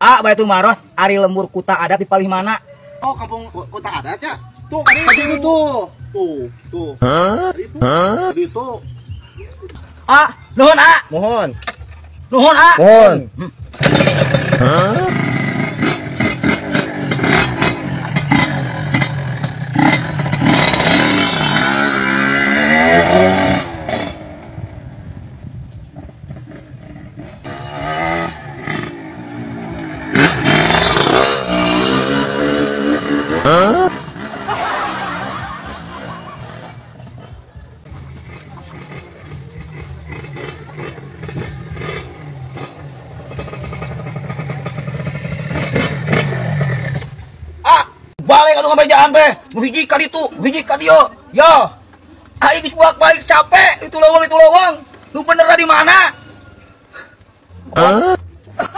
Ah, bae tuh maros ari lembur Kuta Adat di palih mana? Oh, kampung Kuta Adat ya? Tuh, tadi tuh. Tuh, tuh. Hah? Tadi itu. Ah, nuhun ah. Mohon. Nuhun ah. Mohon. Hah? Balik atuh ngabejaan teh. Nu hiji ka ditu, hiji ka dieu. Ya. Aing geus bolak-balik capek, itu leuweung itu leuweung. Nu bener di mana? Hah?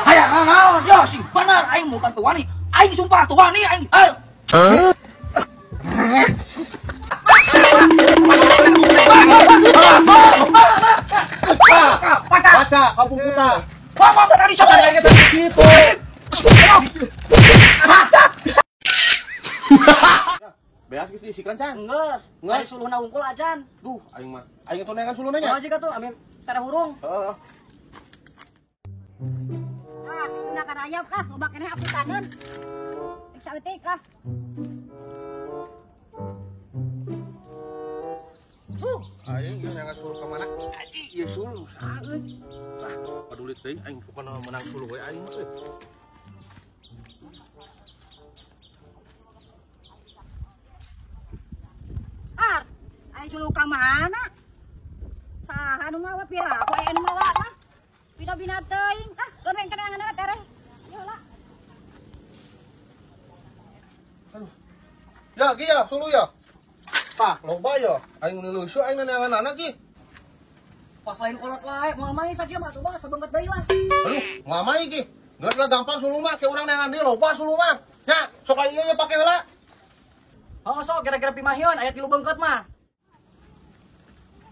Hayang naon? Ya sing bener aing bukan teu wani. Aing sumpah teu wani aing. Hah? Baca kampung Kuta. Ngomong tadi sok gitu. Beas geus diisikan can? Geus. Ari suluhna wungkul acan. Duh, aing mah. Aing teu neangan suluhna nya. Aja tuh, amin tara hurung. Heeh. Ah, tuna karayap ah, loba keneh aputaneun. Rek saeutik ah. Aing ieu neangan suluh ka mana? Aing ieu suluh saha euy. Ah, paduli teuing aing pokona menang suluh we aing mah euy. Ar, aing suluh ka mana? Saha nu mawa pira? Ku aya nu mawa mah. Bina-bina teuing. Ah, keun we neangan tereh. Ieu lah. Aduh. Ya, ki ya, suluh ya. Pak, loba ya. Aing nu leuseuk aing neangan anak ki. Pas lain kolot wae, moal main sakieu mah atuh mah sabeungkeut deui lah. Aduh, moal main ki. Geus lah gampang suluh mah, ke urang neangan deui loba suluh mah. Nya, sok aing ieu pake heula. Oh, sok kira-kira pimahieun aya 3 beungkeut mah.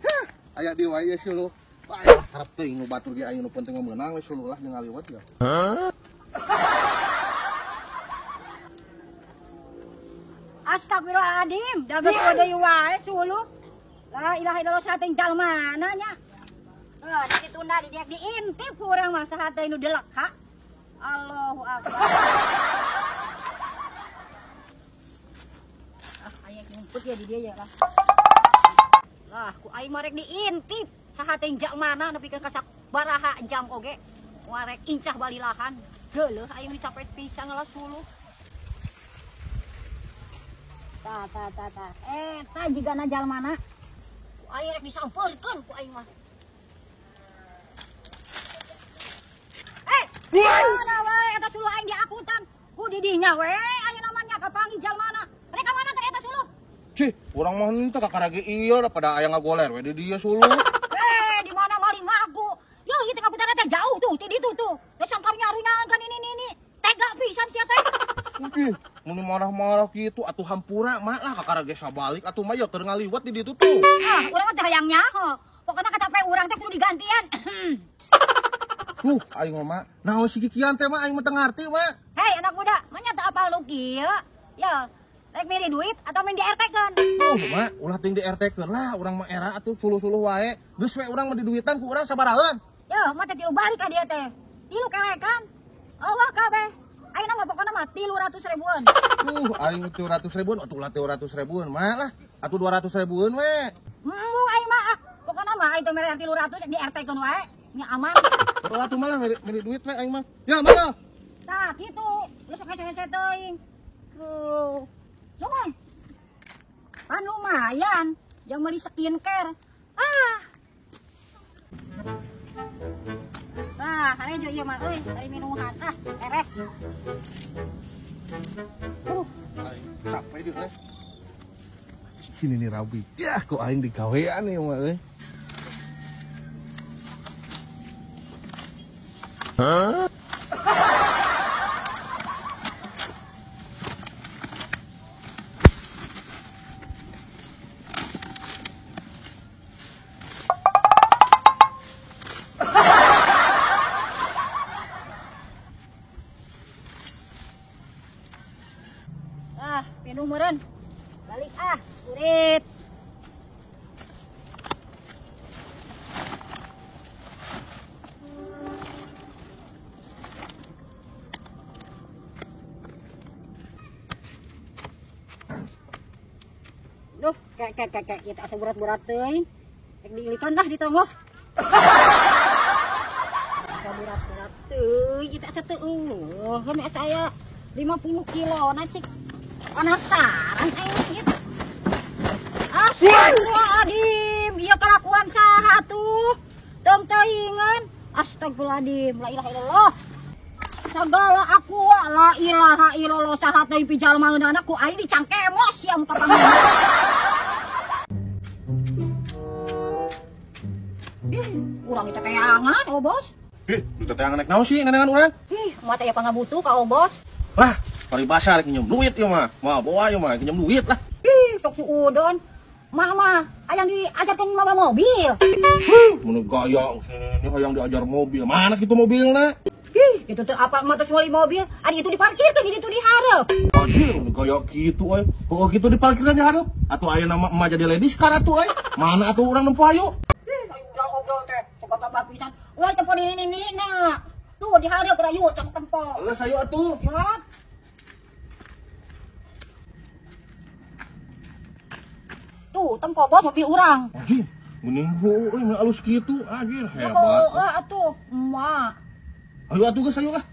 Hah, aya di wae ieu suluh. Bae harap teuing nu batur ge aing nu penting mah meunang we suluh lah jeung ngaliwat ya. Hah? Astagfirullahaladzim, dagang deui wae suluh. La ilaha illallah saha teh jalmana nya. Heuh, ditunda di diintip ku urang mah saha teh nu deleka. Allahu akbar. Ah, aya ngumpet ya di dia ya lah. Lah, ku aing mah rek diintip saha teh jalmana nepikeun ka sabaraha jam oge. Warek incah balilahan. Geuleuh aing dicapet pisan lah suluh. Ta ta ta ta. Eta jigana jalmana. Ku aing rek disampeurkeun ku aing mah. Eh, mana wae eta suluh aing diakutan. Ku di dinya we aya namanya kapanggih jalmana. Rek ka mana teh eta suluh? Cih, urang mah henteu kakara ge ieu da pada aya ngagoler we di dieu suluh. Eh, di mana maling ngaku. Yeuh, ieu teh kakutan teh jauh tuh, ti ditu tuh. Geus sangkarnya arunyaan kan ini. Tega pisan sia teh. Ih, mun marah-marah gitu atuh hampura mah lah kakara ge sabalik atuh mah ya keur ngaliwat di ditu tuh. Ah, urang mah teh hayang nyaho. Pokona katape urang teh kudu digantian. Duh, aing mah naon si kikian teh mah aing mah teu ngarti mah. Hei anak muda, mah nya teu apal nu kieu. Ya, rek milih duit atau main di RT-keun? Duh, mah ulah ting di RT-keun lah, urang mah era atuh suluh-suluh wae. Geus we urang mah diduitan ku urang sabaraheun. Yeuh, mah teh 3 balik ka dieu teh. 3 kelekan. Eueuh kabeh. Ayeuna mah pokona mah 300 ribuan. Aing 300 ribuan atuh lah 300 ribuan mah lah. Atuh 200 ribuan we. Embung aing mah ah. Pokona mah aing teh mere 300 di RT-keun wae. Nya aman. Lah atuh malah mere duit we aing mah. Ya mah. Tah kitu. Lu sok hese-hese teuing. Tuh. Nuhun. Pan lumayan jang meuli skincare. Ah. Tah, harejo ieu mah euy, ari minuman ah, ereh. Aing capek deui teh. Sini nih Rabi. Yah, kok aing digawean ieu mah euy. Hah? Jenuh meureun. Balik ah, kurit. Duh, kayak ieu teh asa berat-berat teuing. Rek diilikan lah di tonggoh. Asa berat-berat teuing, ieu teh asa teu eueuh. Kan asa aya 50 kilo na cik. Penasaran aing ieu. Astagfirullahaladzim, ieu kelakuan saha atuh? Tong teuingeun. Astagfirullahaladzim, la ilaha illallah. Sagala aku la ilaha illallah saha teh pijalmaeunana ku aing dicangkemos sia muka pangeran. Ih, urang teh teangan, oh bos. Ih, lu teh teangan naik naon sih nenenan urang? Ih, mah teh pangabutuh ka oh bos. Lah, paribasa rek nginjem duit ieu mah. Mah boa ieu mah nginjem duit lah. Ih, sok suudon. Mama, hayang diajarkeun mama mobil. Huh, mun gaya ini hayang diajar mobil. Mana kitu mobilna? Ih, itu teh apa mah teh meuli mobil, ari itu diparkirkeun, di itu dihareup. Anjir, mun gaya kitu euy. Heuh kitu diparkirkeun dihareup. Atuh aya nama emak jadi ladies car atuh euy. Mana atuh urang nempo hayu? Ih, obrol-obrol teh, coba tambah pisan. Ulah tempo nini-nini na. Tuh dihareup rayu tong tempo. Geus hayu atuh. Siap. Tuh, tempo bos mobil urang. Anjir, mending heuh euy alus kitu, anjir hebat. Heuh atuh, emak. Ayo atuh geus ayo lah.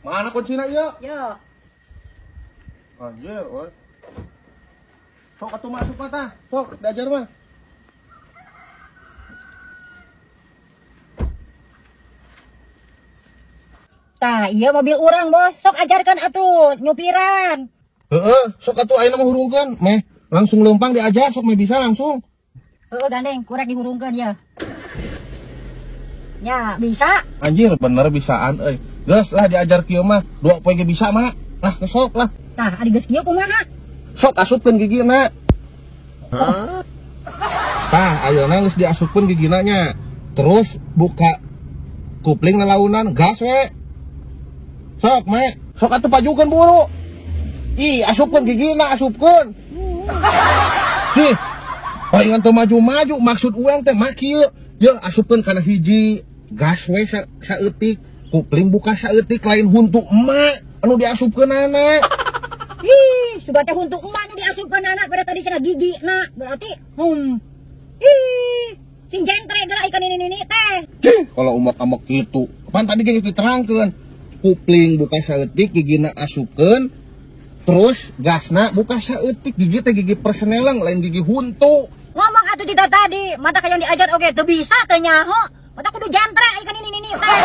Mana kuncina ieu? Ya. Anjir, euy. Sok atuh masuk mah tah. Sok diajar mah. Tah, ieu mobil urang, Bos. Sok ajarkan atuh nyupiran. Heeh, sok atuh ayeuna mah hurungkeun, meh langsung leumpang diajar sok meh bisa langsung. Heeh, gandeng, kurang dihurungkeun ya. Ya, bisa. Anjir, bener bisaan euy. Geus lah diajar kieu mah, 2 poe ge bisa mah. Lah, sok lah. Tah, ari geus kieu kumaha? Sok asupkeun gigina. Hah? Tah, ayeuna geus diasupkeun gigina nya. Terus buka kupling lalaunan, gas we. Sok, me. Sok atuh pajukeun buru. Ih, asupkeun gigina, asupkeun. Sih. Palingan teu maju-maju, maksud urang teh mah kieu. Ye, asupkeun kana hiji, gas we saeutik, kupling buka saeutik, lain huntu emak anu diasupkeunana. Ih, sudah teh huntu emak anu diasupkeunana, pada tadi cenah gigina, berarti Ih, sing jentre geura ikan ini nini teh. Cih, kalau umak-amak kitu. Pan tadi geus diterangkeun. Kupling buka saeutik, gigina asupkeun. Terus gasna buka saeutik, gigi teh gigi perseneleng lain gigi huntu. Ngomong atuh tidak tadi, mata kayak yang diajar oge teu bisa teu nyaho. Mata kudu jentre ikan ini nini teh.